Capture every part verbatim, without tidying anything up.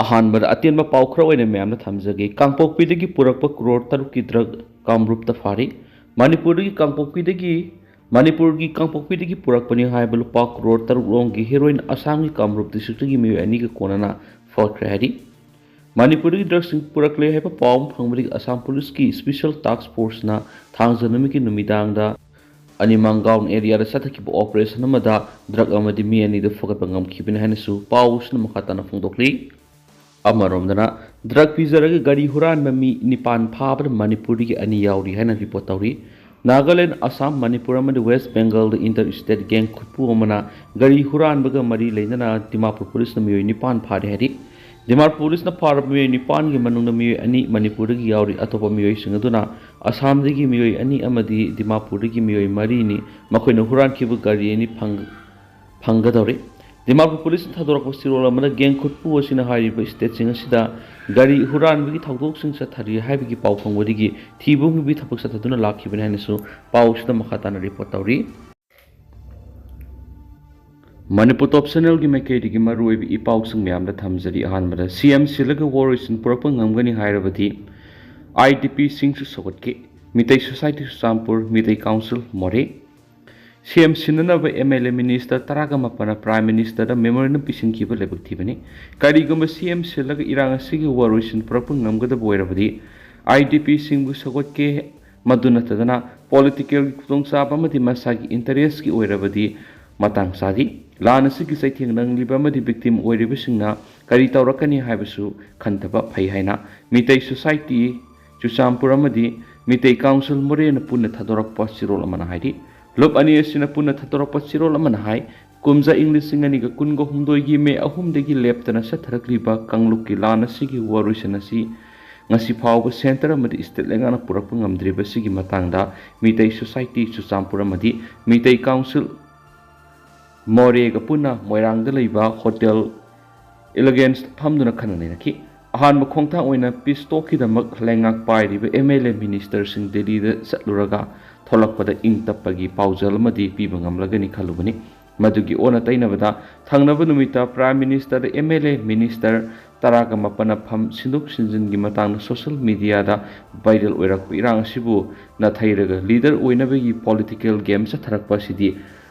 ꯑꯍꯥꯟꯕꯗ ꯑꯇꯦꯟꯕ ꯄꯥꯎ ꯈꯔ ꯑꯣꯏꯅ ꯃꯌꯥꯝꯗ ꯊꯝꯖꯒꯦ꯫ ꯀꯥꯡꯄꯣꯛꯄꯤꯗꯒꯤ ꯄꯨꯔꯛꯄ ꯀ꯭ꯔꯣꯔ ꯇꯔꯨꯛꯀꯤ ꯗ꯭ꯔꯒ ꯀꯥꯡꯂꯨꯞꯇ ꯐꯥꯔꯤ꯫ ꯃꯅꯤꯄꯨꯔꯗꯒꯤ ꯀꯥꯡꯄꯣꯛꯄꯤꯗꯒꯤ ꯃꯅꯤꯄꯨꯔꯒꯤ ꯀꯥꯡꯄꯣꯛꯄꯤꯗꯒꯤ ꯄꯨꯔꯛꯄꯅꯤ ꯍꯥꯏꯕ ꯂꯨꯄꯥ ꯀ꯭ꯔꯣꯔ ꯇꯔꯨꯛ ꯂꯣꯝꯒꯤ ꯍꯦꯔꯣꯏꯟ ꯑꯁꯥꯝꯒꯤ ꯀꯥꯡꯂꯨꯞ ꯗꯤꯁꯇ꯭ꯔꯤꯛꯇꯒꯤ ꯃꯤꯑꯣꯏ ꯑꯅꯤꯒ ꯀꯣꯟꯅꯅ ꯐꯥꯈ꯭ꯔꯦ ꯍꯥꯏꯔꯤ꯫ ꯃꯅꯤꯄꯨꯔꯗꯒꯤ ꯗ꯭ꯔꯒꯁꯤꯡ ꯄꯨꯔꯛꯂꯦ ꯍꯥꯏꯕ ꯄꯥꯎ ꯑꯃ ꯐꯪꯕꯗꯒꯤ ꯑꯁꯥꯝ ꯄꯨꯂꯤꯁꯀꯤ ꯁ꯭ꯄꯦꯁꯤꯌꯦꯜ ꯇꯥꯁꯛ ꯐꯣꯔꯁꯅ ꯊꯥꯡꯖ ꯅꯨꯃꯤꯠꯀꯤ ꯅꯨꯃꯤꯗꯥꯡꯗ ꯑꯅꯤꯃꯥꯡꯒꯥꯎꯟ ꯑꯦꯔꯤꯌꯥꯗ ꯆꯠꯊꯈꯤꯕ ꯑꯣꯄꯔꯦꯁꯟ ꯑꯃꯗ ꯗ꯭ꯔꯒ ꯑꯃꯗꯤ ꯃꯤ ꯑꯅꯤꯗꯨ ꯐꯒꯠꯄ ꯉꯝꯈꯤꯕꯅꯤ ꯍꯥꯏꯅꯁꯨ ꯄꯥꯎ ꯑꯁꯤꯅ ꯃꯈꯥ ꯇꯥꯅ ꯐꯣꯡꯗꯣꯛꯂꯤ꯫ ꯑꯃꯔꯣꯝꯗꯅ, ꯗ꯭ꯔꯒ ꯄꯤꯖꯔꯒ ꯒꯥꯔꯤ ꯍꯨꯔꯥꯟꯕ ꯃꯤ ꯅꯤꯄꯥꯟ ꯐꯥꯕꯗ ꯃꯅꯤꯄꯨꯔꯗꯒꯤ ꯑꯅꯤ ꯌꯥꯎꯔꯤ ꯍꯥꯏꯅ ꯔꯤꯄꯣꯔꯠ ꯇꯧꯔꯤ꯫ ꯅꯥꯒꯥꯂꯦꯟ, ꯑꯁꯥꯝ, ꯃꯅꯤꯄꯨꯔ ꯑꯃꯗꯤ ꯋꯦꯁ ꯕꯦꯡꯒꯜꯗ ꯏꯟꯇꯔ ꯁ꯭ꯇꯦꯠ ꯒꯦꯡ ꯈꯨꯠꯄꯨ ꯑꯃꯅ ꯒꯥꯔꯤ ꯍꯨꯔꯥꯟꯕꯒ ꯃꯔꯤ ꯂꯩꯅꯅ ꯗꯤꯃꯥꯄꯨꯔ ꯄꯨꯂꯤꯁꯅ ꯃꯤꯑꯣꯏ ꯅꯤꯄꯥꯟ ꯐꯥꯔꯦ ꯍꯥꯏꯔꯤ꯫ ꯗꯤꯃꯥꯄꯨꯔ ꯄꯨꯂꯤꯁꯅ ꯐꯥꯔꯕ ꯃꯤꯑꯣꯏ ꯅꯤꯄꯥꯟꯒꯤ ꯃꯅꯨꯡꯗ ꯃꯤꯑꯣꯏ ꯑꯅꯤ ꯃꯅꯤꯄꯨꯔꯗꯒꯤ ꯌꯥꯎꯔꯤ꯫ ꯑꯇꯣꯞꯄ ꯃꯤꯑꯣꯏꯁꯤꯡ ꯑꯗꯨꯅ ꯑꯁꯥꯝꯗꯒꯤ ꯃꯤꯑꯣꯏ ꯑꯅꯤ ꯑꯃꯗꯤ ꯗꯤꯃꯥꯄꯨꯔꯗꯒꯤ ꯃꯤꯑꯣꯏ ꯃꯔꯤꯅꯤ꯫ ꯃꯈꯣꯏꯅ ꯍꯨꯔꯥꯟꯈꯤꯕ ꯒꯥꯔꯤ ꯑꯅꯤ ꯐꯪ-, ꯐꯪꯒꯗꯧꯔꯤ꯫ ꯗꯤꯃꯥꯄꯨꯔ ꯄꯨꯂꯤꯁꯅ ꯊꯥꯗꯣꯔꯛꯄ ꯆꯦꯔꯣꯜ ꯑꯃꯗ ꯒꯦꯡ ꯈꯨꯠꯄꯨ ꯑꯁꯤꯅ ꯍꯥꯏꯔꯤꯕ ꯁ꯭ꯇꯦꯠꯁꯤꯡ ꯑꯁꯤꯗ ꯒꯥꯔꯤ ꯍꯨꯔꯥꯟꯕꯒꯤ ꯊꯧꯗꯣꯛꯁꯤꯡ ꯆꯠꯊꯔꯤ ꯍꯥꯏꯕꯒꯤ ꯄꯥꯎ ꯐꯪꯕꯗꯒꯤ ꯊꯤꯕ ꯍꯨꯝꯕꯒꯤ ꯊꯕꯛ ꯆꯠꯊꯗꯨꯅ ꯂꯥꯛꯈꯤꯕꯅꯤ ꯍꯥꯏꯅꯁꯨ ꯄꯥꯎ ꯑꯁꯤꯗ ꯃꯈꯥ ꯇꯥꯅ ꯔꯤꯄꯣꯔꯠ ꯇꯧꯔꯤ꯫ ꯃꯅꯤꯄꯨꯔ ꯇꯣꯞ ꯆꯦꯅꯦꯜꯒꯤ ꯃꯥꯏꯀꯩꯗꯒꯤ ꯃꯔꯨꯑꯣꯏꯕ ꯏ ꯄꯥꯎꯁꯤꯡ ꯃꯌꯥꯝꯗ ꯊꯝꯖꯔꯤ꯫ ꯑꯍꯥꯟꯕꯗ, ꯁꯤ ꯑꯦꯝ ꯁꯤꯜꯂꯒ ꯋꯥꯔꯣꯏꯁꯤꯟ ꯄꯨꯔꯛꯄ ꯉꯝꯒꯅꯤ ꯍꯥꯏꯔꯕꯗꯤ ꯑꯥꯏ ꯗꯤ ꯄꯤꯁꯤꯡꯁꯨ ꯁꯧꯒꯠꯈꯤ꯫ Meitei society Churachandpur, Meitei council Moreh. C M ꯁꯤꯟꯅꯅꯕ ꯑꯦꯝ ꯑꯦꯜ ꯑꯦ ꯃꯤꯅꯤꯁꯇꯔ ꯇꯔꯥꯒ ꯃꯥꯄꯟꯅ ꯄ꯭ꯔꯥꯏꯝ ꯃꯤꯅꯤꯁꯇꯔꯗ ꯃꯦꯃꯣꯔꯦꯟꯗꯝ ꯄꯤꯁꯤꯟꯈꯤꯕ ꯂꯥꯏꯕꯛ ꯊꯤꯕꯅꯤ꯫ ꯀꯔꯤꯒꯨꯝꯕ ꯁꯤ ꯑꯦꯝ ꯁꯤꯜꯂꯒ ꯏꯔꯥꯡ ꯑꯁꯤꯒꯤ ꯋꯥꯔꯣꯏꯁꯤꯟ ꯄꯨꯔꯛꯄ ꯉꯝꯒꯗꯕ ꯑꯣꯏꯔꯕꯗꯤ ꯑꯥꯏ ꯗꯤ ꯄꯤꯁꯤꯡꯕꯨ ꯁꯧꯒꯠꯀꯦ꯫ ꯃꯗꯨ ꯅꯠꯇꯗꯅ ꯄꯣꯂꯤꯇꯤꯀꯦꯜꯒꯤ ꯈꯨꯗꯣꯡꯆꯥꯕ ꯑꯃꯗꯤ ꯃꯁꯥꯒꯤ ꯏꯟꯇꯔꯦꯁꯀꯤ ꯑꯣꯏꯔꯕꯗꯤ ꯃꯇꯥꯡ ꯆꯥꯗꯦ꯫ ꯂꯥꯟ ꯑꯁꯤꯒꯤ ꯆꯩꯊꯦꯡ ꯅꯪꯂꯤꯕ ꯑꯃꯗꯤ ꯚꯤꯛꯇꯤꯝ ꯑꯣꯏꯔꯤꯕꯁꯤꯡꯅ ꯀꯔꯤ ꯇꯧꯔꯛꯀꯅꯤ ꯍꯥꯏꯕꯁꯨ ꯈꯟꯊꯕ ꯐꯩ ꯍꯥꯏꯅ ꯃꯤꯇꯩ ꯁꯣꯁꯥꯏꯇꯤ ꯆꯨꯔꯆꯥꯟꯄꯨꯔ ꯑꯃꯗꯤ ꯃꯤꯇꯩ ꯀꯥꯎꯟꯁꯤꯜ ꯃꯣꯔꯦꯅ ꯄꯨꯟꯅ ꯊꯥꯗꯣꯔꯛꯄ ꯆꯦꯔꯣꯜ ꯑꯃꯅ ꯍꯥꯏꯔꯤ꯫ ꯂꯨꯞ ꯑꯅꯤ ꯑꯁꯤꯅ ꯄꯨꯟꯅ ꯊꯥꯗꯣꯔꯛꯄ ꯆꯦꯔꯣꯜ ꯑꯃꯅ ꯍꯥꯏ, ꯀꯨꯝꯖꯥ ꯏꯪ ꯂꯤꯁꯤꯡ ꯑꯅꯤꯒ ꯀꯨꯟꯒ ꯍꯨꯝꯗꯣꯏꯒꯤ ꯃꯦ ꯑꯍꯨꯝꯗꯒꯤ ꯂꯦꯞꯇꯅ ꯆꯠꯊꯔꯛꯂꯤꯕ ꯀꯥꯡꯂꯨꯞꯀꯤ ꯂꯥꯟ ꯑꯁꯤꯒꯤ ꯋꯥꯔꯣꯏꯁꯤꯟ ꯑꯁꯤ ꯉꯁꯤ ꯐꯥꯎꯕ ꯁꯦꯟꯇꯔ ꯑꯃꯗꯤ ꯁ꯭ꯇꯦꯠ ꯂꯩꯉꯥꯛꯅ ꯄꯨꯔꯛꯄ ꯉꯝꯗ꯭ꯔꯤꯕꯁꯤꯒꯤ ꯃꯇꯥꯡꯗ ꯃꯤꯇꯩ ꯁꯣꯁꯥꯏꯇꯤ ꯆꯨꯔꯆꯥꯟꯄꯨꯔ ꯑꯃꯗꯤ ꯃꯤꯇꯩ ꯀꯥꯎꯟꯁꯤꯜ ꯃꯣꯔꯦꯒ ꯄꯨꯟꯅ ꯃꯣꯏꯔꯥꯡꯗ ꯂꯩꯕ ꯍꯣꯇꯦꯜ ꯏꯂꯤꯒꯦꯟꯁꯇ ꯐꯝꯗꯨꯅ ꯈꯟꯅ ꯅꯩꯅꯈꯤ꯫ ꯑꯍꯥꯟꯕ ꯈꯣꯡꯊꯥꯡ ꯑꯣꯏꯅ ꯄꯤꯁ ꯇꯣꯛꯀꯤꯗꯃꯛ ꯂꯩꯉꯥꯛ ꯄꯥꯏꯔꯤꯕ ꯑꯦꯝ ꯑꯦꯜ ꯑꯦ ꯃꯤꯅꯤꯁꯇꯔꯁꯤꯡ ꯗꯦꯜꯂꯤꯗ ꯆꯠꯂꯨꯔꯒ ꯊꯣꯛꯂꯛꯄꯗ ꯏꯪ ꯇꯞꯄꯒꯤ ꯄꯥꯎꯖꯦꯜ ꯑꯃꯗꯤ ꯄꯤꯕ ꯉꯝꯂꯒꯅꯤ ꯈꯜꯂꯨꯕꯅꯤ꯫ ꯃꯗꯨꯒꯤ ꯑꯣꯟꯅ ꯇꯩꯅꯕꯗ ꯊꯪꯅꯕ ꯅꯨꯃꯤꯠꯇ ꯄ꯭ꯔꯥꯏꯝ ꯃꯤꯅꯤꯁꯇꯔꯗ ꯑꯦꯝ ꯑꯦꯜ ꯑꯦ ꯃꯤꯅꯤꯁꯇꯔ ꯇꯔꯥꯒ ꯃꯥꯄꯟꯅ ꯐꯝ ꯁꯤꯟꯗꯣꯛ ꯁꯤꯟꯖꯤꯟꯒꯤ ꯃꯇꯥꯡꯗ social mediaꯗ viral ꯑꯣꯏꯔꯛꯄ ꯏꯔꯥꯡ ꯑꯁꯤꯕꯨ ꯅꯥꯊꯩꯔꯒ leader ꯑꯣꯏꯅꯕꯒꯤ political game ꯆꯠꯊꯔꯛꯄ ꯑꯁꯤꯗꯤ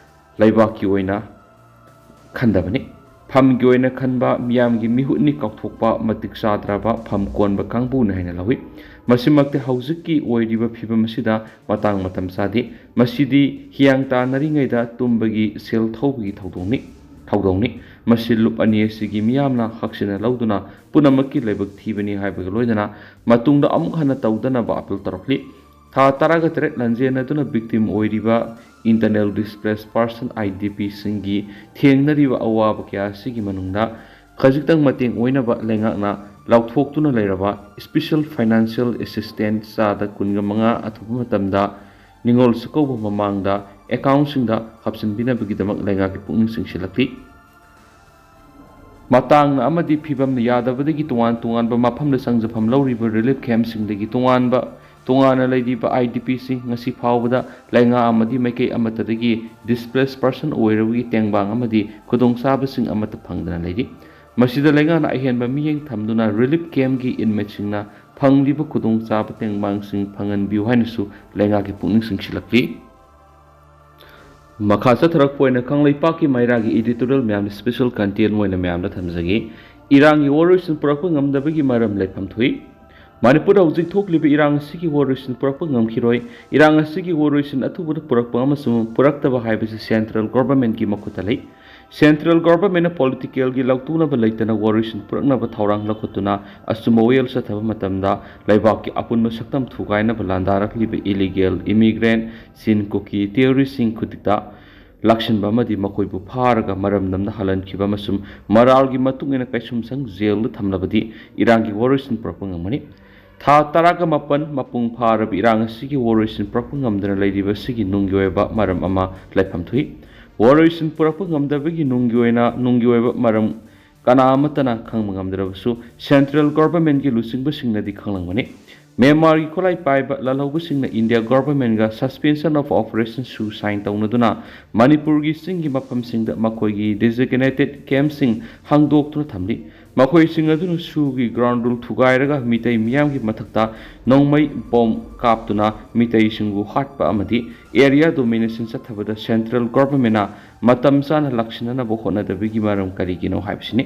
ꯂꯩꯕꯥꯛꯀꯤ ꯑꯣꯏꯅ ꯈꯟꯗꯕꯅꯤ꯫ ꯐꯝꯒꯤ ꯑꯣꯏꯅ ꯈꯟꯕ, ꯃꯤꯌꯥꯝꯒꯤ ꯃꯤꯍꯨꯠꯅꯤ ꯀꯥꯎꯊꯣꯛꯄ, ꯃꯇꯤꯛ ꯆꯥꯗ꯭ꯔꯕ ꯐꯝ ꯀꯣꯟꯕ ꯀꯥꯡꯕꯨꯅꯤ ꯍꯥꯏꯅ ꯂꯧꯏ꯫ ꯃꯁꯤꯃꯛꯇꯤ ꯍꯧꯖꯤꯛꯀꯤ ꯑꯣꯏꯔꯤꯕ ꯐꯤꯕꯝ ꯑꯁꯤꯗ ꯃꯇꯥꯡ ꯃꯇꯝ ꯆꯥꯗꯦ꯫ ꯃꯁꯤꯗꯤ ꯍꯤꯌꯥꯡ ꯇꯥꯟꯅꯔꯤꯉꯩꯗ ꯇꯨꯝꯕꯒꯤ ꯁꯦꯜ ꯊꯧꯕꯒꯤ ꯊꯧꯗꯣꯛꯅꯤ꯫ ꯊꯧꯗꯣꯛꯅꯤ꯫ ꯃꯁꯤ ꯂꯨꯞ ꯑꯅꯤ ꯑꯁꯤꯒꯤ ꯃꯤꯌꯥꯝꯅ ꯍꯛꯁꯤꯟꯅ ꯂꯧꯗꯨꯅ ꯄꯨꯝꯅꯃꯛꯀꯤ ꯂꯥꯏꯕꯛ ꯊꯤꯕꯅꯤ ꯍꯥꯏꯕꯒ ꯂꯣꯏꯅꯅ ꯃꯇꯨꯡꯗ ꯑꯃꯨꯛ ꯍꯟꯅ ꯇꯧꯗꯅꯕ appeal ꯇꯧꯔꯛꯂꯤ꯫ ꯊꯥ ꯇꯔꯥꯒ ꯇꯔꯦꯠ ꯂꯥꯟꯖꯦꯟꯅꯗꯨꯅ victim ꯑꯣꯏꯔꯤꯕ Internally Displaced Person, IDPꯁꯤꯡꯒꯤ ꯊꯦꯡꯅꯔꯤꯕ ꯑꯋꯥꯕ ꯀꯌꯥ ꯑꯁꯤꯒꯤ ꯃꯅꯨꯡꯗ ꯈꯖꯤꯛꯇꯪ ꯃꯇꯦꯡ ꯑꯣꯏꯅꯕ ꯂꯩꯉꯥꯛꯅ ꯂꯥꯎꯊꯣꯛꯇꯨꯅ ꯂꯩꯔꯕ Special Financial Assistance ꯆꯥꯗ ꯀꯨꯟꯒ ꯃꯉꯥ ꯑꯊꯨꯕ ꯃꯇꯝꯗ ꯅꯤꯉꯣꯜ ꯆꯥꯛꯀꯧꯕ ꯃꯃꯥꯡꯗ accountꯁꯤꯡꯗ ꯍꯥꯞꯆꯤꯟꯕꯤꯅꯕꯒꯤꯗꯃꯛ ꯂꯩꯉꯥꯛꯀꯤ ꯄꯨꯛꯅꯤꯡ ꯆꯤꯡꯁꯤꯜꯂꯛꯂꯤ꯫ ꯃꯇꯥꯡꯅ ꯑꯃꯗꯤ ꯐꯤꯕꯝꯅ ꯌꯥꯗꯕꯗꯒꯤ ꯇꯣꯉꯥꯟ ꯇꯣꯉꯥꯟꯕ ꯃꯐꯝꯗ ꯆꯪꯖꯐꯝ ꯂꯧꯔꯤꯕ relief campꯁꯤꯡꯗꯒꯤ ꯇꯣꯉꯥꯟꯕ ꯇꯣꯉꯥꯟꯅ ꯂꯩꯔꯤꯕ IDPꯁꯤꯡ ꯉꯁꯤ ꯐꯥꯎꯕꯗ ꯂꯩꯉꯥꯛ ꯑꯃꯗꯤ ꯃꯥꯏꯀꯩ ꯑꯃꯠꯇꯗꯒꯤ Displaced Person ꯑꯣꯏꯔꯕꯒꯤ ꯇꯦꯡꯕꯥꯡ ꯑꯃꯗꯤ ꯈꯨꯗꯣꯡꯆꯥꯕꯁꯤꯡ ꯑꯃꯠꯇ ꯐꯪꯗꯅ ꯂꯩꯔꯤ꯫ ꯃꯁꯤꯗ ꯂꯩꯉꯥꯛꯅ ꯑꯍꯦꯟꯕ ꯃꯤꯠꯌꯦꯡ ꯊꯝꯗꯨꯅ relief campꯀꯤ inmateꯁꯤꯡꯅ ꯐꯪꯂꯤꯕ ꯈꯨꯗꯣꯡꯆꯥꯕ ꯇꯦꯡꯕꯥꯡꯁꯤꯡ ꯐꯪꯍꯟꯕꯤꯌꯨ ꯍꯥꯏꯅꯁꯨ ꯂꯩꯉꯥꯛꯀꯤ ꯄꯨꯛꯅꯤꯡ ꯆꯤꯡꯁꯤꯜꯂꯛꯂꯤ꯫ ꯃꯈꯥ ꯆꯠꯊꯔꯛꯄ ꯑꯣꯏꯅ ꯀꯪꯂꯩꯄꯥꯛꯀꯤ ꯃꯩꯔꯥꯒꯤ editorial ꯃꯌꯥꯝꯅ special content ꯑꯣꯏꯅ ꯃꯌꯥꯝꯗ ꯊꯝꯖꯒꯦ꯫ ꯏꯔꯥꯡꯒꯤ ꯋꯥꯔꯣꯏꯁꯤꯟ ꯄꯨꯔꯛꯄ ꯉꯝꯗꯕꯒꯤ ꯃꯔꯝ ꯂꯩꯐꯝ ꯊꯣꯛꯏ꯫ ꯃꯅꯤꯄꯨꯔꯗ ꯍꯧꯖꯤꯛ ꯊꯣꯛꯂꯤꯕ ꯏꯔꯥꯡ ꯑꯁꯤꯒꯤ ꯋꯥꯔꯣꯏꯁꯤꯟ ꯄꯨꯔꯛꯄ ꯉꯝꯈꯤꯔꯣꯏ꯫ ꯏꯔꯥꯡ ꯑꯁꯤꯒꯤ ꯋꯥꯔꯣꯏꯁꯤꯟ ꯑꯊꯨꯕꯗ ꯄꯨꯔꯛꯄ ꯑꯃꯁꯨꯡ ꯄꯨꯔꯛꯇꯕ ꯍꯥꯏꯕꯁꯤ central governmentꯀꯤ ꯃꯈꯨꯠꯇ ꯂꯩ꯫ Central governmentꯅ politicalꯒꯤ ꯂꯧꯇꯨꯅꯕ ꯂꯩꯇꯅ ꯋꯥꯔꯣꯏꯁꯤꯟ ꯄꯨꯔꯛꯅꯕ ꯊꯧꯔꯥꯡ ꯂꯧꯈꯠꯇꯨꯅ ꯑꯆꯨꯝꯕ ꯋꯥꯌꯦꯜ ꯆꯠꯊꯕ ꯃꯇꯝꯗ ꯂꯩꯕꯥꯛꯀꯤ ꯑꯄꯨꯟꯕ ꯁꯛꯇꯝ ꯊꯨꯒꯥꯏꯅꯕ ꯂꯥꯟꯗꯥꯔꯛꯂꯤꯕ illegal immigrant, ꯆꯤꯟ ꯀꯨꯀꯤ terroristꯁꯤꯡ ꯈꯨꯗꯤꯛꯇ ꯂꯥꯛꯁꯤꯟꯕ ꯑꯃꯗꯤ ꯃꯈꯣꯏꯕꯨ ꯐꯥꯔꯒ ꯃꯔꯝꯗꯝꯗ ꯍꯜꯍꯟꯈꯤꯕ ꯑꯃꯁꯨꯡ ꯃꯔꯥꯜꯒꯤ ꯃꯇꯨꯡ ꯏꯟꯅ ꯀꯩꯁꯨꯝꯁꯪ ꯖꯦꯜꯗ ꯊꯝꯂꯕꯗꯤ ꯏꯔꯥꯡꯒꯤ ꯋꯥꯔꯣꯏꯁꯤꯟ ꯄꯨꯔꯛꯄ ꯉꯝꯒꯅꯤ꯫ ꯊꯥ ꯇꯔꯥꯒ ꯃꯥꯄꯟ ꯃꯄꯨꯡ ꯐꯥꯔꯕ ꯏꯔꯥꯡ ꯑꯁꯤꯒꯤ ꯋꯥꯔꯣꯏꯁꯤꯟ ꯄꯨꯔꯛꯄ ꯉꯝꯗꯅ ꯂꯩꯔꯤꯕ ꯑꯁꯤꯒꯤ ꯅꯨꯡꯒꯤ ꯑꯣꯏꯕ ꯃꯔꯝ ꯑꯃ ꯂꯩꯐꯝ ꯊꯣꯛꯏ꯫ ꯋꯥꯔꯣꯏꯁꯤꯟ ꯄꯨꯔꯛꯄ ꯉꯝꯗꯕꯒꯤ ꯅꯨꯡꯒꯤ ꯑꯣꯏꯅ ꯅꯨꯡꯒꯤ ꯑꯣꯏꯕ ꯃꯔꯝ ꯀꯅꯥ ꯑꯃꯠꯇꯅ ꯈꯪꯕ ꯉꯝꯗ꯭ꯔꯕꯁꯨ central governmentꯀꯤ ꯂꯨꯆꯤꯡꯕꯁꯤꯡꯅꯗꯤ ꯈꯪꯂꯝꯒꯅꯤ꯫ ꯃ꯭ꯌꯥꯟꯃꯥꯔꯒꯤ ꯈꯨꯠꯂꯥꯏ ꯄꯥꯏꯕ ꯂꯥꯜꯍꯧꯕꯁꯤꯡꯅ India governmentꯒ suspension of operation ꯁꯨ sign ꯇꯧꯅꯗꯨꯅ ꯃꯅꯤꯄꯨꯔꯒꯤ ꯆꯤꯡꯒꯤ ꯃꯐꯝꯁꯤꯡꯗ ꯃꯈꯣꯏꯒꯤ designated campꯁꯤꯡ ꯍꯥꯡꯗꯣꯛꯇꯨꯅ ꯊꯝꯂꯤ꯫ ꯃꯈꯣꯏꯁꯤꯡ ꯑꯗꯨꯅ ꯁꯨꯒꯤ ground rule ꯊꯨꯒꯥꯏꯔꯒ ꯃꯤꯇꯩ ꯃꯤꯌꯥꯝꯒꯤ ꯃꯊꯛꯇ ꯅꯣꯡꯃꯩ ꯕꯣꯝ ꯀꯥꯞꯇꯨꯅ ꯃꯤꯇꯩꯁꯤꯡꯕꯨ ꯍꯥꯠꯄ ꯑꯃꯗꯤ area domination ꯆꯠꯊꯕꯗ central governmentꯅ ꯃꯇꯝ ꯆꯥꯅ ꯂꯥꯛꯁꯤꯟꯅꯅꯕ ꯍꯣꯠꯅꯗꯕꯒꯤ ꯃꯔꯝ ꯀꯔꯤꯒꯤꯅꯣ ꯍꯥꯏꯕꯁꯤꯅꯤ꯫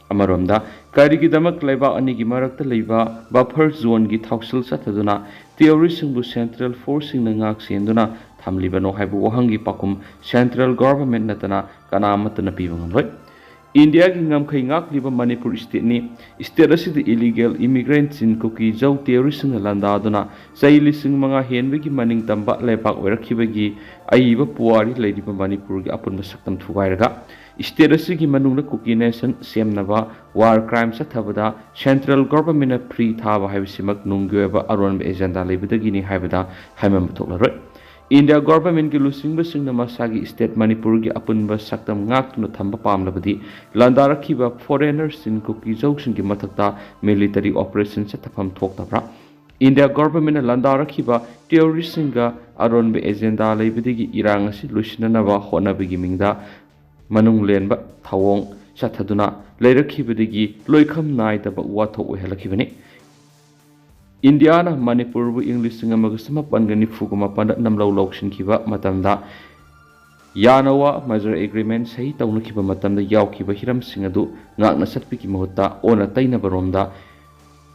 ꯑꯃꯔꯣꯝꯗ, ꯀꯔꯤꯒꯤꯗꯃꯛ ꯂꯩꯕꯥꯛ ꯑꯅꯤꯒꯤ ꯃꯔꯛꯇ ꯂꯩꯕ buffer zoneꯒꯤ ꯊꯧꯁꯤꯜ ꯆꯠꯊꯗꯨꯅ terroristꯁꯤꯡꯕꯨ central forceꯁꯤꯡꯅ ꯉꯥꯛ ꯁꯦꯟꯗꯨꯅ ꯊꯝꯂꯤꯕꯅꯣ ꯍꯥꯏꯕ ꯋꯥꯍꯪꯒꯤ ꯄꯥꯎꯈꯨꯝ central government ꯅꯠꯇꯅ ꯀꯅꯥ ꯑꯃꯠꯇꯅ ꯄꯤꯕ ꯉꯝꯂꯣꯏ꯫ ꯏꯟꯗꯤꯌꯥꯒꯤ ꯉꯝꯈꯩ ꯉꯥꯛꯂꯤꯕ ꯃꯅꯤꯄꯨꯔ stateꯅꯤ꯫ State ꯑꯁꯤꯗ illegal immigrantꯁꯤꯡ ꯀꯨꯀꯤ ꯖꯧ terroristꯁꯤꯡꯅ ꯂꯥꯟꯗꯥꯗꯨꯅ ꯆꯍꯤ ꯂꯤꯁꯤꯡ ꯃꯉꯥ ꯍꯦꯟꯕꯒꯤ ꯃꯅꯤꯡ ꯇꯝꯕ ꯂꯩꯕꯥꯛ ꯑꯣꯏꯔꯛꯈꯤꯕꯒꯤ ꯑꯏꯕ ꯄꯨꯋꯥꯔꯤ ꯂꯩꯔꯤꯕ ꯃꯅꯤꯄꯨꯔꯒꯤ ꯑꯄꯨꯟꯕ ꯁꯛꯇꯝ ꯊꯨꯒꯥꯏꯔꯒ state ꯑꯁꯤꯒꯤ ꯃꯅꯨꯡꯗ ꯀꯨꯀꯤ nation ꯁꯦꯝꯅꯕ war crime ꯆꯠꯊꯕꯗ central governmentꯅ free ꯊꯥꯕ ꯍꯥꯏꯕꯁꯤꯃꯛ ꯅꯨꯡꯒꯤ ꯑꯣꯏꯕ ꯑꯔꯣꯟꯕ agenda ꯂꯩꯕꯗꯒꯤꯅꯤ ꯍꯥꯏꯕꯗ ꯍꯥꯏꯃꯟꯕ ꯊꯣꯛꯂꯔꯣꯏ꯫ ꯏꯟꯗꯤꯌꯥ governmentꯀꯤ ꯂꯨꯆꯤꯡꯕꯁꯤꯡꯅ ꯃꯁꯥꯒꯤ state ꯃꯅꯤꯄꯨꯔꯒꯤ ꯑꯄꯨꯟꯕ ꯁꯛꯇꯝ ꯉꯥꯛꯇꯨꯅ ꯊꯝꯕ ꯄꯥꯝꯂꯕꯗꯤ ꯂꯥꯟꯗꯥꯔꯛꯈꯤꯕ foreignerꯁꯤꯡ ꯀꯨꯀꯤ ꯖꯧꯁꯤꯡꯒꯤ ꯃꯊꯛꯇ military operation ꯆꯠꯊꯐꯝ ꯊꯣꯛꯇꯕ꯭ꯔꯥ? ꯏꯟꯗꯤꯌꯥ governmentꯅ ꯂꯥꯟꯗꯥꯔꯛꯈꯤꯕ terroristꯁꯤꯡꯒ ꯑꯔꯣꯟꯕ agenda ꯂꯩꯕꯗꯒꯤ ꯏꯔꯥꯡ ꯑꯁꯤ ꯂꯣꯏꯁꯤꯟꯅꯅꯕ ꯍꯣꯠꯅꯕꯒꯤ ꯃꯤꯡꯗ ꯃꯅꯨꯡ ꯂꯦꯟꯕ ꯊꯧꯑꯣꯡ ꯆꯠꯊꯗꯨꯅ ꯂꯩꯔꯛꯈꯤꯕꯗꯒꯤ ꯂꯣꯏꯈꯝ ꯅꯥꯏꯗꯕ ꯋꯥꯊꯣꯛ ꯑꯣꯏꯍꯜꯂꯛꯈꯤꯕꯅꯤ꯫ ꯏꯟꯗꯤꯌꯥꯅ ꯃꯅꯤꯄꯨꯔꯕꯨ ꯏꯪ ꯂꯤꯁꯤꯡ ꯑꯃꯒ ꯆꯃꯥꯄꯟꯒ ꯅꯤꯐꯨꯒ ꯃꯥꯄꯟꯗ ꯅꯝꯂꯧ ꯂꯧꯁꯤꯟꯈꯤꯕ ꯃꯇꯝꯗ ꯌꯥꯅꯋꯥ ꯃꯖꯔ agreement ꯁꯍꯤ ꯇꯧꯅꯈꯤꯕ ꯃꯇꯝꯗ ꯌꯥꯎꯈꯤꯕ ꯍꯤꯔꯝꯁꯤꯡ ꯑꯗꯨ ꯉꯥꯛꯅ ꯆꯠꯄꯒꯤ ꯃꯍꯨꯠꯇ ꯑꯣꯟꯅ ꯇꯩꯅꯕꯔꯣꯝꯗ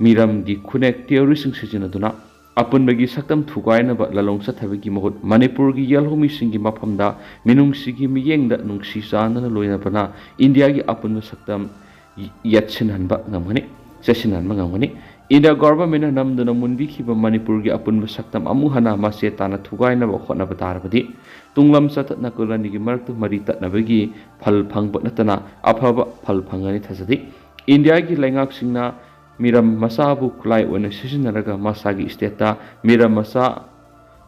ꯃꯤꯔꯝꯒꯤ ꯈꯨꯅꯦꯛ terroristꯁꯤꯡ ꯁꯤꯖꯤꯟꯅꯗꯨꯅ ꯑꯄꯨꯟꯕꯒꯤ ꯁꯛꯇꯝ ꯊꯨꯒꯥꯏꯅꯕ ꯂꯂꯣꯡ ꯆꯠꯊꯕꯒꯤ ꯃꯍꯨꯠ ꯃꯅꯤꯄꯨꯔꯒꯤ ꯌꯦꯜꯍꯧꯃꯤꯁꯤꯡꯒꯤ ꯃꯐꯝꯗ ꯃꯤꯅꯨꯡꯁꯤꯒꯤ ꯃꯤꯠꯌꯦꯡꯗ ꯅꯨꯡꯁꯤ ꯆꯥꯟꯅꯅ ꯂꯣꯏꯅꯕꯅ ꯏꯟꯗꯤꯌꯥꯒꯤ ꯑꯄꯨꯟꯕ ꯁꯛꯇꯝ ꯌꯦꯠꯁꯤꯟꯍꯟꯕ ꯉꯝꯒꯅꯤ, ꯆꯦꯠꯁꯤꯟꯍꯟꯕ ꯉꯝꯒꯅꯤ꯫ ꯏꯟꯗꯤꯌꯥ governmentꯅ ꯅꯝꯗꯨꯅ ꯃꯨꯟꯕꯤꯈꯤꯕ ꯃꯅꯤꯄꯨꯔꯒꯤ ꯑꯄꯨꯟꯕ ꯁꯛꯇꯝ ꯑꯃꯨꯛ ꯍꯟꯅ ꯃꯆꯦ ꯇꯥꯅ ꯊꯨꯒꯥꯏꯅꯕ ꯍꯣꯠꯅꯕ ꯇꯥꯔꯕꯗꯤ ꯇꯨꯡꯂꯝ ꯆꯠꯊꯠ ꯅꯥꯀꯜ ꯑꯅꯤꯒꯤ ꯃꯔꯛꯇ ꯃꯔꯤ ꯇꯠꯅꯕꯒꯤ ꯐꯜ ꯐꯪꯕ ꯅꯠꯇꯅ ꯑꯐꯕ ꯐꯜ ꯐꯪꯒꯅꯤ ꯊꯥꯖꯗꯦ꯫ ꯏꯟꯗꯤꯌꯥꯒꯤ ꯂꯩꯉꯥꯛꯁꯤꯡꯅ ꯃꯤꯔꯝ ꯃꯆꯥꯕꯨ ꯈꯨꯠꯂꯥꯏ ꯑꯣꯏꯅ ꯁꯤꯖꯤꯟꯅꯔꯒ ꯃꯁꯥꯒꯤ stateꯇ ꯃꯤꯔꯝ ꯃꯆꯥ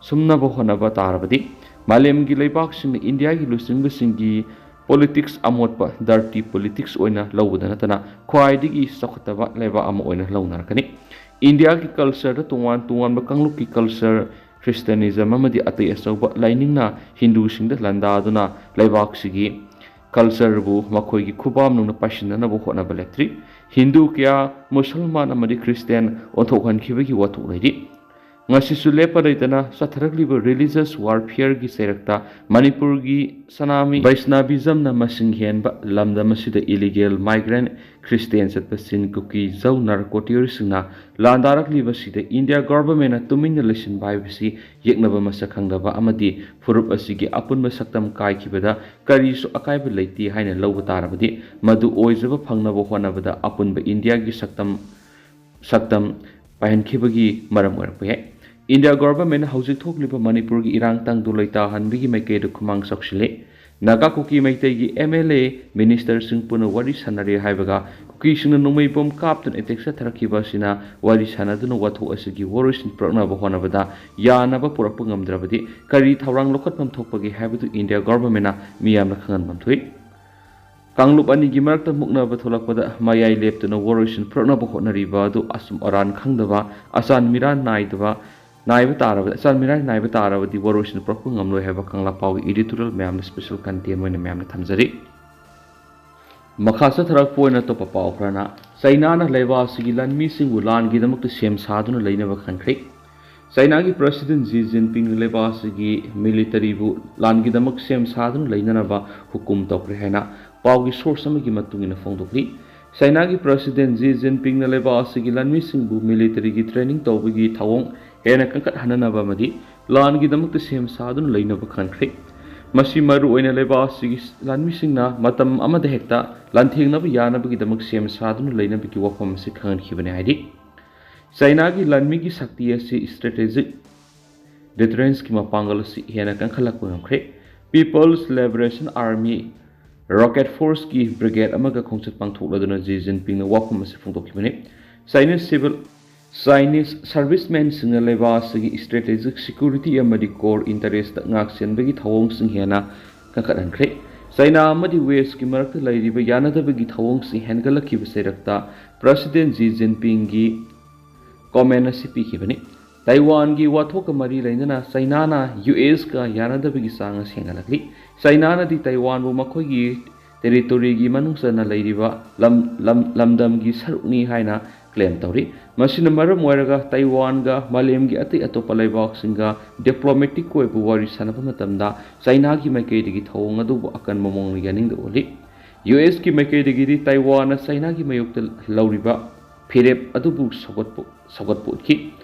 ꯁꯨꯝꯅꯕ ꯍꯣꯠꯅꯕ ꯇꯥꯔꯕꯗꯤ ꯃꯥꯂꯦꯝꯒꯤ ꯂꯩꯕꯥꯛꯁꯤꯡꯅ ꯏꯟꯗꯤꯌꯥꯒꯤ ꯂꯨꯆꯤꯡꯕꯁꯤꯡꯒꯤ politics ꯑꯃꯣꯠꯄ dirty politics ꯑꯣꯏꯅ ꯂꯧꯕꯗ ꯅꯠꯇꯅ ꯈ꯭ꯋꯥꯏꯗꯒꯤ ꯆꯥꯎꯈꯠꯇꯕ ꯂꯩꯕꯥꯛ ꯑꯃ ꯑꯣꯏꯅ ꯂꯧꯅꯔꯛꯀꯅꯤ꯫ ꯏꯟꯗꯤꯌꯥꯒꯤ cultureꯗ ꯇꯣꯉꯥꯟ ꯇꯣꯉꯥꯟꯕ ꯀꯥꯡꯂꯨꯞꯀꯤ culture, Christianism ꯑꯃꯗꯤ ꯑꯇꯩ ꯑꯆꯧꯕ ꯂꯥꯏꯅꯤꯡꯅ ꯍꯤꯟꯗꯨꯁꯤꯡꯗ ꯂꯥꯟꯗꯥꯗꯨꯅ ꯂꯩꯕꯥꯛꯁꯤꯒꯤ cultureꯕꯨ ꯃꯈꯣꯏꯒꯤ ꯈꯨꯕꯥꯝ ꯅꯨꯡꯅ ꯄꯥꯏꯁꯤꯟꯅꯅꯕ ꯍꯣꯠꯅꯕ ꯂꯦꯞꯇ꯭ꯔꯤ꯫ ꯍꯤꯟꯗꯨ ꯀꯌꯥ ꯃꯨꯁꯜꯃꯥꯟ ꯑꯃꯗꯤ ꯈ꯭ꯔꯤꯁꯇꯤꯌꯥꯟ ꯑꯣꯟꯊꯣꯛꯍꯟꯈꯤꯕꯒꯤ ꯋꯥꯊꯣꯛ ꯂꯩꯔꯤ꯫ ꯉꯁꯤꯁꯨ ꯂꯦꯞꯄ ꯂꯩꯇꯅ ꯆꯠꯊꯔꯛꯂꯤꯕ religious warfareꯒꯤ ꯆꯩꯔꯛꯇ ꯃꯅꯤꯄꯨꯔꯒꯤ ꯁꯅꯥꯃꯤ ꯕꯩꯁꯅꯥꯕꯤꯖꯝꯅ ꯃꯁꯤꯡ ꯍꯦꯟꯕ ꯂꯝꯗꯝ ꯑꯁꯤꯗ illegal migrant ꯈ꯭ꯔꯤꯁꯇꯤꯌꯥꯟ ꯆꯠꯄꯁꯤꯡ ꯀꯨꯀꯤ ꯖꯧ narco terroristꯁꯤꯡꯅ ꯂꯥꯟꯗꯥꯔꯛꯂꯤꯕꯁꯤꯗ ꯏꯟꯗꯤꯌꯥ ꯒꯣꯚꯔꯟꯃꯦꯟꯠꯅ ꯇꯨꯃꯤꯟꯅ ꯂꯩꯁꯤꯟꯕ ꯍꯥꯏꯕꯁꯤ ꯌꯦꯛꯅꯕ ꯃꯁꯛ ꯈꯪꯗꯕ ꯑꯃꯗꯤ ꯐꯨꯔꯨꯞ ꯑꯁꯤꯒꯤ ꯑꯄꯨꯟꯕ ꯁꯛꯇꯝ ꯀꯥꯏꯈꯤꯕꯗ ꯀꯔꯤꯁꯨ ꯑꯀꯥꯏꯕ ꯂꯩꯇꯦ ꯍꯥꯏꯅ ꯂꯧꯕ ꯇꯥꯔꯕꯗꯤ, ꯃꯗꯨ ꯑꯣꯏꯖꯕ ꯐꯪꯅꯕ ꯍꯣꯠꯅꯕꯗ ꯑꯄꯨꯟꯕ ꯏꯟꯗꯤꯌꯥꯒꯤ ꯁꯛꯇꯝ ꯁꯛꯇꯝ ꯄꯥꯏꯍꯟꯈꯤꯕꯒꯤ ꯃꯔꯝ ꯑꯣꯏꯔꯛꯄ ꯌꯥꯏ꯫ ꯏꯟꯗꯤꯌꯥ ꯒꯣꯚꯔꯟꯃꯦꯟꯠꯅ ꯍꯧꯖꯤꯛ ꯊꯣꯛꯂꯤꯕ ꯃꯅꯤꯄꯨꯔꯒꯤ ꯏꯔꯥꯡ ꯇꯪꯗꯨ ꯂꯩꯇꯥꯍꯟꯕꯒꯤ ꯃꯥꯏꯀꯩꯗ ꯈꯨꯃꯥꯡ ꯆꯥꯎꯁꯤꯜꯂꯦ꯫ ꯅꯥꯒꯥ ꯀꯨꯀꯤ ꯃꯩꯇꯩꯒꯤ MLA, minister ꯁꯤꯡ ꯄꯨꯟꯅ ꯋꯥꯔꯤ ꯁꯥꯟꯅꯔꯦ ꯍꯥꯏꯕꯒ ꯀꯨꯀꯤꯁꯤꯡꯅ ꯅꯣꯡꯃꯩ ꯕꯣꯝ ꯀꯥꯞꯇꯨꯅ attack ꯆꯠꯊꯔꯛꯈꯤꯕ ꯑꯁꯤꯅ ꯋꯥꯔꯤ ꯁꯥꯟꯅꯗꯨꯅ ꯋꯥꯊꯣꯛ ꯑꯁꯤꯒꯤ ꯋꯥꯔꯣꯏꯁꯤꯟ ꯄꯨꯔꯛꯅꯕ ꯍꯣꯠꯅꯕꯗ ꯌꯥꯅꯕ ꯄꯨꯔꯛꯄ ꯉꯝꯗ꯭ꯔꯕꯗꯤ ꯀꯔꯤ ꯊꯧꯔꯥꯡ ꯂꯧꯈꯠꯐꯝ ꯊꯣꯛꯄꯒꯦ ꯍꯥꯏꯕꯗꯨ ꯏꯟꯗꯤꯌꯥ ꯒꯣꯚꯔꯟꯃꯦꯟꯠꯅ ꯃꯤꯌꯥꯝꯅ ꯈꯪꯍꯟꯐꯝ ꯊꯣꯛꯏ꯫ ꯀꯥꯡꯂꯨꯞ ꯑꯅꯤꯒꯤ ꯃꯔꯛꯇ ꯃꯨꯛꯅꯕ ꯊꯣꯛꯂꯛꯄꯗ ꯃꯌꯥꯏ ꯂꯦꯞꯇꯨꯅ ꯋꯥꯔꯣꯏꯁꯤꯟ ꯄꯨꯔꯛꯅꯕ ꯍꯣꯠꯅꯔꯤꯕ ꯑꯗꯨ ꯑꯆꯨꯝ ꯑꯔꯥꯟ ꯈꯪꯗꯕ, ꯑꯆꯥꯟ ꯃꯤꯔꯥꯟ ꯅꯥꯏꯗꯕ, ꯅꯥꯏꯕ ꯇꯥꯔꯕ, ꯑꯆꯥꯟ ꯃꯤꯔꯥꯟ ꯅꯥꯏꯕ ꯇꯥꯔꯕꯗꯤ ꯋꯥꯔꯣꯏꯁꯤꯟ ꯄꯨꯔꯛꯄ ꯉꯝꯂꯣꯏ ꯍꯥꯏꯕ ꯀꯪꯂꯥ ꯄꯥꯎꯒꯤ editorial ꯃꯌꯥꯝꯅ special content ꯑꯣꯏꯅ ꯃꯌꯥꯝꯅ ꯊꯝꯖꯔꯤ꯫ ꯃꯈꯥ ꯆꯠꯊꯔꯛꯄ ꯑꯣꯏꯅ ꯑꯇꯣꯞꯄ ꯄꯥꯎ ꯈꯔꯅ, ꯆꯩꯅꯥꯅ ꯂꯩꯕꯥꯛ ꯑꯁꯤꯒꯤ ꯂꯥꯟꯃꯤꯁꯤꯡꯕꯨ ꯂꯥꯟꯒꯤꯗꯃꯛꯇ ꯁꯦꯝ ꯁꯥꯗꯨꯅ ꯂꯩꯅꯕ ꯈꯟꯈ꯭ꯔꯦ꯫ ꯆꯩꯅꯥꯒꯤ President Xi Jinpingꯅ ꯂꯩꯕꯥꯛ ꯑꯁꯤꯒꯤ militaryꯕꯨ ꯂꯥꯟꯒꯤꯗꯃꯛ ꯁꯦꯝ ꯁꯥꯗꯨꯅ ꯂꯩꯅꯅꯕ ꯍꯨꯀꯨꯝ ꯇꯧꯈ꯭ꯔꯦ ꯍꯥꯏꯅ ꯄꯥꯎꯒꯤ source ꯑꯃꯒꯤ ꯃꯇꯨꯡ ꯏꯟꯅ ꯐꯣꯡꯗꯣꯛꯂꯤ꯫ ꯆꯩꯅꯥꯒꯤ President Xi Jinpingꯅ ꯂꯩꯕꯥꯛ ꯑꯁꯤꯒꯤ ꯂꯥꯟꯃꯤꯁꯤꯡꯕꯨ militaryꯒꯤ training ꯇꯧꯕꯒꯤ ꯊꯧꯑꯣꯡ ꯍꯦꯟꯅ ꯀꯟꯈꯠꯍꯟꯅꯅꯕ ꯑꯃꯗꯤ ꯂꯥꯟꯒꯤꯗꯃꯛꯇ ꯁꯦꯝ ꯁꯥꯗꯨꯅ ꯂꯩꯅꯕ ꯈꯟꯈ꯭ꯔꯦ꯫ ꯃꯁꯤ ꯃꯔꯨ ꯑꯣꯏꯅ ꯂꯩꯕꯥꯛ ꯑꯁꯤꯒꯤ ꯂꯥꯟꯃꯤꯁꯤꯡꯅ ꯃꯇꯝ ꯑꯃꯗ ꯍꯦꯛꯇ ꯂꯥꯟꯊꯦꯡꯅꯕ ꯌꯥꯅꯕꯒꯤꯗꯃꯛ ꯁꯦꯝ ꯁꯥꯗꯨꯅ ꯂꯩꯅꯕꯒꯤ ꯋꯥꯐꯝ ꯑꯁꯤ ꯈꯪꯍꯟꯈꯤꯕꯅꯤ ꯍꯥꯏꯔꯤ꯫ ꯆꯩꯅꯥꯒꯤ ꯂꯥꯟꯃꯤꯒꯤ ꯁꯛꯇꯤ ꯑꯁꯤ strategic deterrenceꯀꯤ ꯃꯄꯥꯡꯒꯜ ꯑꯁꯤ ꯍꯦꯟꯅ ꯀꯟꯈꯠꯂꯛꯄ ꯉꯝꯈ꯭ꯔꯦ꯫ People's Liberation Army Rocket Forceꯀꯤ brigade ꯑꯃꯒ ꯈꯣꯡꯆꯠ ꯄꯥꯡꯊꯣꯛꯂꯗꯨꯅ Xi Jinpingꯅ ꯋꯥꯐꯝ ꯑꯁꯤ ꯐꯣꯡꯗꯣꯛꯈꯤꯕꯅꯤ꯫ Chinese civil, Chinese servicemenꯁꯤꯡꯅ ꯂꯩꯕꯥꯛ ꯑꯁꯤꯒꯤ strategic security ꯑꯃꯗꯤ core interestꯇ ꯉꯥꯛꯁꯦꯟꯕꯒꯤ ꯊꯧꯑꯣꯡꯁꯤꯡ ꯍꯦꯟꯅ ꯀꯟꯈꯠꯍꯟꯈ꯭ꯔꯦ꯫ ꯆꯩꯅꯥ ꯑꯃꯗꯤ Westꯀꯤ ꯃꯔꯛꯇ ꯂꯩꯔꯤꯕ ꯌꯥꯅꯗꯕꯒꯤ ꯊꯧꯑꯣꯡꯁꯤꯡ ꯍꯦꯟꯒꯠꯂꯛꯈꯤꯕ ꯆꯩꯔꯛꯇ President Xi Jinpingꯒꯤ comment ꯑꯁꯤ ꯄꯤꯈꯤꯕꯅꯤ꯫ ꯇꯥꯏꯋꯥꯟꯒꯤ ꯋꯥꯊꯣꯛꯀ ꯃꯔꯤ ꯂꯩꯅꯅ ꯆꯩꯅꯥꯅ USꯀ ꯌꯥꯅꯗꯕꯒꯤ ꯆꯥꯡ ꯑꯁꯤ ꯍꯦꯟꯒꯠꯂꯛꯂꯤ꯫ ꯆꯩꯅꯥꯅꯗꯤ ꯇꯥꯏꯋꯥꯟꯕꯨ ꯃꯈꯣꯏꯒꯤ ꯇꯦꯔꯤꯇꯣꯔꯤꯒꯤ ꯃꯅꯨꯡ ꯆꯟꯅ ꯂꯩꯔꯤꯕ ꯂꯝ, ꯂꯝ, ꯂꯝꯗꯝꯒꯤ ꯁꯔꯨꯛꯅꯤ ꯍꯥꯏꯅ ꯀ꯭ꯂꯦꯝ ꯇꯧꯔꯤ꯫ ꯃꯁꯤꯅ ꯃꯔꯝ ꯑꯣꯏꯔꯒ ꯇꯥꯏꯋꯥꯟꯒ ꯃꯥꯂꯦꯝꯒꯤ ꯑꯇꯩ ꯑꯇꯣꯞꯄ ꯂꯩꯕꯥꯛꯁꯤꯡꯒ ꯗꯤꯄ꯭ꯂꯣꯃꯦꯇꯤꯛ ꯑꯣꯏꯕ ꯋꯥꯔꯤ ꯁꯥꯟꯅꯕ ꯃꯇꯝꯗ ꯆꯥꯏꯅꯥꯒꯤ ꯃꯥꯏꯀꯩꯗꯒꯤ ꯊꯧꯑꯣꯡ ꯑꯗꯨꯕꯨ ꯑꯀꯟꯕ ꯃꯑꯣꯡꯗ ꯌꯥꯅꯤꯡꯗꯕ ꯎꯠꯂꯤ꯫ ꯌꯨ ꯑꯦꯁꯀꯤ ꯃꯥꯏꯀꯩꯗꯒꯤꯗꯤ ꯇꯥꯏꯋꯥꯟꯅ ꯆꯥꯏꯅꯥꯒꯤ ꯃꯥꯌꯣꯛꯇ ꯂꯧꯔꯤꯕ ꯐꯤꯔꯦꯞ ꯑꯗꯨꯕꯨ ꯁꯧꯒꯠꯄ, ꯁꯧꯒꯠꯄ ꯎꯠꯈꯤ꯫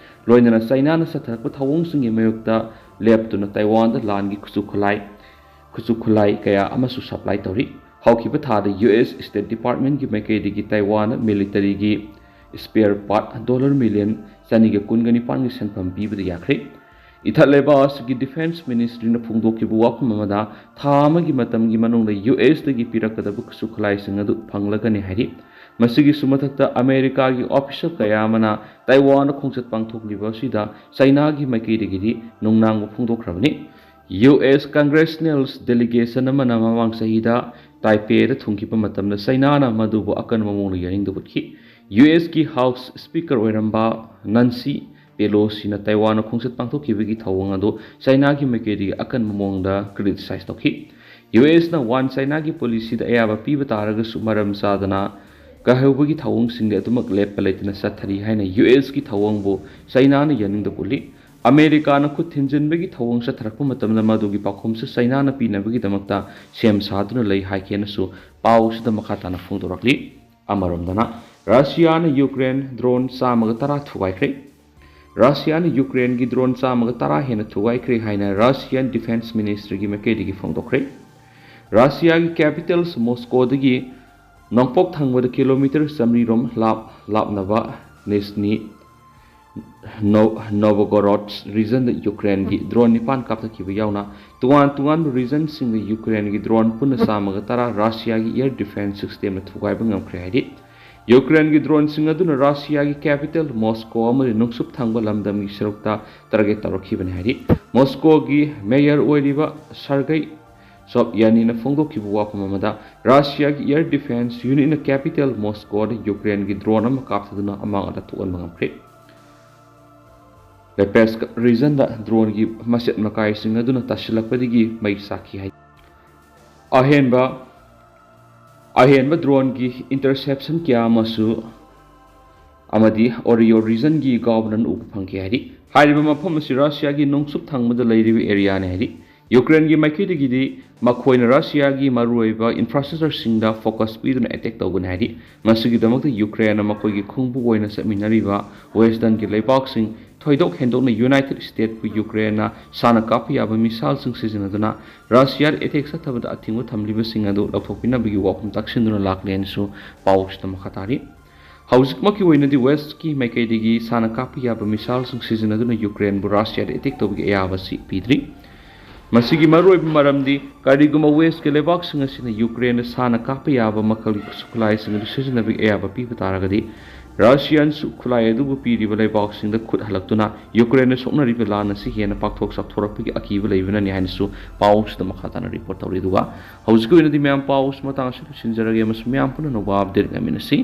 ꯂꯣꯏꯅꯅ ꯆꯥꯏꯅꯥꯅ ꯆꯠꯊꯔꯛꯄ ꯊꯧꯑꯣꯡꯁꯤꯡꯒꯤ ꯃꯥꯌꯣꯛꯇ ꯂꯦꯞꯇꯨꯅ ꯇꯥꯏꯋꯥꯟꯗ ꯂꯥꯟꯒꯤ ꯈꯨꯠꯁꯨ ꯈꯨꯠꯂꯥꯏ, ꯈꯨꯠꯁꯨ ꯈꯨꯠꯂꯥꯏ ꯀꯌꯥ ꯑꯃꯁꯨ ꯁꯄ꯭ꯂꯥꯏ ꯇꯧꯔꯤ꯫ ꯍꯧꯈꯤꯕ ꯊꯥꯗ ꯌꯨ ꯑꯦꯁ ꯁ꯭ꯇꯦꯠ ꯗꯤꯄꯥꯔꯠꯃꯦꯟꯒꯤ ꯃꯥꯏꯀꯩꯗꯒꯤ ꯇꯥꯏꯋꯥꯟꯗ ꯃꯤꯂꯤꯇꯔꯤꯒꯤ ꯁ꯭ꯄꯦꯌꯔ ꯄꯥꯔꯠ ꯗꯣꯂꯔ ꯃꯤꯂꯤꯌꯟ ꯆꯅꯤꯒ ꯀꯨꯟꯒ ꯅꯤꯄꯥꯟꯒꯤ ꯁꯦꯟꯐꯝ ꯄꯤꯕꯗ ꯌꯥꯈ꯭ꯔꯦ꯫ ꯏꯊꯠ ꯂꯩꯕꯥꯛ ꯑꯁꯤꯒꯤ ꯗꯤꯐꯦꯟꯁ ꯃꯤꯅꯤꯁꯇ꯭ꯔꯤꯅ ꯐꯣꯡꯗꯣꯛꯈꯤꯕ ꯋꯥꯐꯝ ꯑꯃꯗ ꯊꯥ ꯑꯃꯒꯤ ꯃꯇꯝꯒꯤ ꯃꯅꯨꯡꯗ ꯌꯨ ꯑꯦꯁꯇꯒꯤ ꯄꯤꯔꯛꯀꯗꯕ ꯈꯨꯠꯁꯨ ꯈꯨꯠꯂꯥꯏꯁꯤꯡ ꯑꯗꯨ ꯐꯪꯂꯒꯅꯤ ꯍꯥꯏꯔꯤ꯫ ꯃꯁꯤꯒꯤꯁꯨ ꯃꯊꯛꯇ ꯑꯃꯦꯔꯤꯀꯥꯒꯤ ꯑꯣꯐꯤꯁꯤꯌꯦꯜ ꯀꯌꯥ ꯑꯃꯅ ꯇꯥꯏꯋꯥꯟꯗ ꯈꯣꯡꯆꯠ ꯄꯥꯡꯊꯣꯛꯂꯤꯕ ꯑꯁꯤꯗ ꯆꯥꯏꯅꯥꯒꯤ ꯃꯥꯏꯀꯩꯗꯒꯤꯗꯤ ꯅꯨꯡꯅꯥꯡꯕ ꯐꯣꯡꯗꯣꯛꯈ꯭ꯔꯕꯅꯤ꯫ ꯌꯨ ꯑꯦꯁ ꯀꯪꯒ꯭ꯔꯦꯁꯅꯦꯜ ꯗꯦꯂꯤꯒꯦꯁꯟ ꯑꯃꯅ ꯃꯃꯥꯡ ꯆꯍꯤꯗ ꯇꯥꯏꯄꯦꯗ ꯊꯨꯡꯈꯤꯕ ꯃꯇꯝꯗ ꯆꯥꯏꯅꯥꯅ ꯃꯗꯨꯕꯨ ꯑꯀꯟꯕ ꯃꯑꯣꯡꯗ ꯌꯥꯅꯤꯡꯗꯕ ꯎꯠꯈꯤ꯫ ꯌꯨ ꯑꯦꯁꯀꯤ ꯍꯥꯎꯁ ꯁ꯭ꯄꯤꯀꯔ ꯑꯣꯏꯔꯝꯕ ꯅꯟꯁꯤ ꯄꯦꯂꯣꯁꯤꯅ ꯇꯥꯏꯋꯥꯟꯅ ꯈꯣꯡꯆꯠ ꯄꯥꯡꯊꯣꯛꯈꯤꯕꯒꯤ ꯊꯧꯑꯣꯡ ꯑꯗꯨ ꯆꯥꯏꯅꯥꯒꯤ ꯃꯥꯏꯀꯩꯗꯒꯤ ꯑꯀꯟꯕ ꯃꯑꯣꯡꯗ ꯀ꯭ꯔꯤꯇꯤꯁꯥꯏꯖ ꯇꯧꯈꯤ꯫ ꯌꯨ ꯑꯦꯁꯅ ꯋꯥꯟ ꯆꯥꯏꯅꯥꯒꯤ ꯄꯣꯂꯤꯁꯤꯗ ꯑꯌꯥꯕ ꯄꯤꯕ ꯇꯥꯔꯒꯁꯨ ꯃꯔꯝ ꯆꯥꯗꯅ ꯀꯥꯏꯍꯧꯕꯒꯤ ꯊꯧꯑꯣꯡꯁꯤꯡꯗꯤ ꯑꯗꯨꯃꯛ ꯂꯦꯞꯄ ꯂꯩꯇꯅ ꯆꯠꯊꯔꯤ ꯍꯥꯏꯅ ꯌꯨ ꯑꯦꯁꯀꯤ ꯊꯧꯑꯣꯡꯕꯨ ꯆꯥꯏꯅꯥꯅ ꯌꯥꯅꯤꯡꯗꯕ ꯎꯠꯂꯤ꯫ ꯑꯃꯦꯔꯤꯀꯥꯅ ꯈꯨꯠ ꯊꯤꯟꯖꯤꯟꯕꯒꯤ ꯊꯧꯑꯣꯡ ꯆꯠꯊꯔꯛꯄ ꯃꯇꯝꯗ ꯃꯗꯨꯒꯤ ꯄꯥꯎꯈꯨꯝꯁꯨ ꯆꯥꯏꯅꯥꯅ ꯄꯤꯅꯕꯒꯤꯗꯃꯛꯇ ꯁꯦꯝ ꯁꯥꯗꯨꯅ ꯂꯩ ꯍꯥꯏꯈꯤꯅꯁꯨ ꯄꯥꯎ ꯑꯁꯤꯗ ꯃꯈꯥ ꯇꯥꯅ ꯐꯣꯡꯗꯣꯔꯛꯂꯤ꯫ ꯑꯃꯔꯣꯝꯗꯅ ꯔꯁꯤꯌꯥꯅ ꯌꯨꯀ꯭ꯔꯦꯟ ꯗ꯭ꯔꯣꯟ ꯆꯥꯝꯃꯒ ꯇꯔꯥ ꯊꯨꯒꯥꯏꯈ꯭ꯔꯦ꯫ ꯔꯁꯤꯌꯥꯅ ꯌꯨꯀ꯭ꯔꯦꯟꯒꯤ ꯗ꯭ꯔꯣꯟ ꯆꯥꯝꯃꯒ ꯇꯔꯥ ꯍꯦꯟꯅ ꯊꯨꯒꯥꯏꯈ꯭ꯔꯦ ꯍꯥꯏꯅ ꯔꯁꯤꯌꯥꯟ ꯗꯤꯐꯦꯟꯁ ꯃꯤꯅꯤꯁꯇ꯭ꯔꯤꯒꯤ ꯃꯥꯏꯀꯩꯗꯒꯤ ꯐꯣꯡꯗꯣꯛꯈ꯭ꯔꯦ꯫ ꯔꯁꯤꯌꯥꯒꯤ ꯀꯦꯄꯤꯇꯦꯜ ꯃꯣꯁꯀꯣꯗꯒꯤ ꯅꯣꯡꯄꯣꯛ ꯊꯪꯕꯗ ꯀꯤꯂꯣꯃꯤꯇꯔ ꯆꯥꯃꯔꯤ ꯔꯣꯝ ꯂꯥꯞ-, ꯂꯥꯞꯅꯕ ꯅꯤꯁꯅꯤ ꯅꯣ-, ꯅꯣꯚꯣꯒꯣꯔꯣꯗ ꯔꯤꯖꯟꯗ ꯌꯨꯀ꯭ꯔꯦꯟꯒꯤ ꯗ꯭ꯔꯣꯟ ꯅꯤꯄꯥꯟ ꯀꯥꯞꯊꯠꯈꯤꯕ ꯌꯥꯎꯅ ꯇꯣꯉꯥꯟ ꯇꯣꯉꯥꯟꯕ ꯔꯤꯖꯟꯁꯤꯡꯗ ꯌꯨꯀ꯭ꯔꯦꯟꯒꯤ ꯗ꯭ꯔꯣꯟ ꯄꯨꯟꯅ ꯆꯥꯝꯃꯒ ꯇꯔꯥ ꯔꯁꯤꯌꯥꯒꯤ ꯑꯦꯌꯔ ꯗꯤꯐꯦꯟꯁ ꯁꯤꯁꯇꯦꯝꯅ ꯊꯨꯒꯥꯏꯕ ꯉꯝꯈ꯭ꯔꯦ ꯍꯥꯏꯔꯤ꯫ ꯌꯨꯀ꯭ꯔꯦꯟꯒꯤ ꯗ꯭ꯔꯣꯟꯁꯤꯡ ꯑꯗꯨꯅ ꯔꯁꯤꯌꯥꯒꯤ ꯀꯦꯄꯤꯇꯦꯜ ꯃꯣꯁꯀꯣ ꯑꯃꯗꯤ ꯅꯣꯡꯆꯨꯞ ꯊꯪꯕ ꯂꯝꯗꯝꯒꯤ ꯁꯔꯨꯛꯇ ꯇꯥꯔꯒꯦꯠ ꯇꯧꯔꯛꯈꯤꯕꯅꯤ ꯍꯥꯏꯔꯤ꯫ ꯃꯣꯁꯀꯣꯒꯤ ꯃꯦꯌꯔ ꯑꯣꯏꯔꯤꯕ ꯁꯔꯒꯩ ꯁꯣꯞꯌꯥꯅꯤꯅ ꯐꯣꯡꯗꯣꯛꯈꯤꯕ ꯋꯥꯐꯝ ꯑꯃꯗ ꯔꯁꯤꯌꯥꯒꯤ ꯑꯦꯌꯔ ꯗꯤꯐꯦꯟꯁ ꯌꯨꯅꯤꯠꯅ ꯀꯦꯄꯤꯇꯦꯜ ꯃꯣꯁꯀꯣꯗ ꯌꯨꯀ꯭ꯔꯦꯟꯒꯤ ꯗ꯭ꯔꯣꯟ ꯑꯃ ꯀꯥꯞꯊꯗꯨꯅ ꯑꯃꯥꯡ ꯑꯇꯥ ꯊꯣꯛꯍꯟꯕ ꯉꯝꯈ꯭ꯔꯦ꯫ ꯂꯦꯄꯦꯁ꯭ꯛ ꯔꯤꯖꯟꯗ ꯗ꯭ꯔꯣꯟꯒꯤ ꯃꯆꯦꯠ ꯃꯀꯥꯏꯁꯤꯡ ꯑꯗꯨꯅ ꯇꯥꯁꯤꯜꯂꯛꯄꯗꯒꯤ ꯃꯩ ꯆꯥꯛꯈꯤ ꯍꯥꯏ꯫ ꯑꯍꯦꯟꯕ ꯑꯍꯦꯟꯕ drone ꯒꯤ interception ꯀꯌꯥ ꯑꯃꯁꯨ ꯑꯃꯗꯤ Oryol region ꯒꯤ governor ꯅ ꯎꯕ ꯐꯪꯈꯤ ꯍꯥꯏꯔꯤ꯫ ꯍꯥꯏꯔꯤꯕ ꯃꯐꯝ ꯑꯁꯤ ꯔꯁꯤꯌꯥꯒꯤ ꯅꯣꯡꯆꯨꯞ ꯊꯪꯕꯗ ꯂꯩꯔꯤꯕ area ꯅꯤ ꯍꯥꯏꯔꯤ꯫ ꯌꯨꯀ꯭ꯔꯦꯟꯒꯤ ꯃꯥꯏꯀꯩꯗꯒꯤꯗꯤ ꯃꯈꯣꯏꯅ ꯔꯁꯤꯌꯥꯒꯤ ꯃꯔꯨꯑꯣꯏꯕ infrastructure ꯁꯤꯡꯗ focus ꯄꯤꯗꯨꯅ attack ꯇꯧꯒꯅꯤ ꯍꯥꯏꯔꯤ꯫ ꯃꯁꯤꯒꯤꯗꯃꯛꯇ ꯌꯨꯀ꯭ꯔꯦꯟꯅ ꯃꯈꯣꯏꯒꯤ ꯈꯣꯡꯕꯨ ꯑꯣꯏꯅ ꯆꯠꯃꯤꯟꯅꯔꯤꯕ Western ꯒꯤ ꯂꯩꯕꯥꯛꯁꯤꯡ, ꯊꯣꯏꯗꯣꯛ ꯍꯦꯟꯗꯣꯛꯅ United States ꯄꯨ ꯌꯨꯀ꯭ꯔꯦꯟꯅ ꯁꯥꯟꯅ ꯀꯥꯞꯄ ꯌꯥꯕ missile ꯁꯤꯡ ꯁꯤꯖꯤꯟꯅꯗꯨꯅ ꯔꯁꯤꯌꯥꯗ attack ꯆꯠꯊꯕꯗ ꯑꯊꯤꯡꯕ ꯊꯝꯂꯤꯕꯁꯤꯡ ꯑꯗꯨ ꯂꯧꯊꯣꯛꯄꯤꯅꯕꯒꯤ ꯋꯥꯐꯝ ꯇꯥꯛꯁꯤꯟꯗꯨꯅ ꯂꯥꯛꯂꯦ ꯍꯥꯏꯅꯁꯨ ꯄꯥꯎꯁꯤꯗ ꯃꯈꯥ ꯇꯥꯔꯤ꯫ ꯍꯧꯖꯤꯛꯃꯛꯀꯤ ꯑꯣꯏꯅꯗꯤ West ꯀꯤ ꯃꯥꯏꯀꯩꯗꯒꯤ ꯁꯥꯟꯅ ꯀꯥꯞꯄ ꯌꯥꯕ missile ꯁꯤꯡ ꯁꯤꯖꯤꯟꯅꯗꯨꯅ ꯌꯨꯀ꯭ꯔꯦꯟꯕꯨ ꯔꯁꯤꯌꯥꯗ attack ꯇꯧꯕꯒꯤ ꯑꯌꯥꯕ ꯑꯁꯤ ꯄꯤꯗ꯭ꯔꯤ꯫ ꯃꯁꯤꯒꯤ ꯃꯔꯨꯑꯣꯏꯕ ꯃꯔꯝꯗꯤ ꯀꯔꯤꯒꯨꯝꯕ West ꯀꯤ ꯂꯩꯕꯥꯛꯁꯤꯡ ꯑꯁꯤꯅ ꯌꯨꯀ꯭ꯔꯦꯟꯗ ꯁꯥꯟꯅ ꯀꯥꯞꯄ ꯌꯥꯕ ꯃꯈꯜꯒꯤ ꯈꯨꯠꯁꯨ ꯈꯨꯠꯂꯥꯏꯁꯤꯡ ꯑꯗꯨ ꯁꯤꯖꯤꯟꯅꯕꯒꯤ ꯑꯌꯥꯕ ꯄꯤꯕ ꯇꯥꯔꯒꯗꯤ, ꯔꯁꯤꯌꯥꯅꯁꯨ ꯈꯨꯠꯂꯥꯏ ꯑꯗꯨꯕꯨ ꯄꯤꯔꯤꯕ ꯂꯩꯕꯥꯛꯁꯤꯡꯗ ꯈꯨꯠ ꯍꯜꯂꯛꯇꯨꯅ ꯌꯨꯀ꯭ꯔꯦꯟꯗ ꯁꯣꯛꯅꯔꯤꯕ ꯂꯥꯟ ꯑꯁꯤ ꯍꯦꯟꯅ ꯄꯥꯛꯊꯣꯛ ꯆꯥꯎꯊꯣꯔꯛꯄꯒꯤ ꯑꯀꯤꯕ ꯂꯩꯕꯅꯅꯤ ꯍꯥꯏꯅꯁꯨ ꯄꯥꯎꯁꯤꯗ ꯃꯈꯥ ꯇꯥꯅ report ꯇꯧꯔꯤ꯫ ꯑꯗꯨꯒ ꯍꯧꯖꯤꯛꯀꯤ ꯑꯣꯏꯅꯗꯤ ꯃꯌꯥꯝ ꯄꯥꯎꯁꯤ ꯃꯇꯥꯡ ꯑꯁꯤꯗ ꯂꯣꯏꯁꯤꯟꯖꯔꯒꯦ ꯑꯃꯁꯨꯡ ꯃꯌꯥꯝ ꯄꯨꯟꯅ ꯑꯅꯧꯕ update ꯉꯥꯏꯃꯤꯟꯅꯁꯤ꯫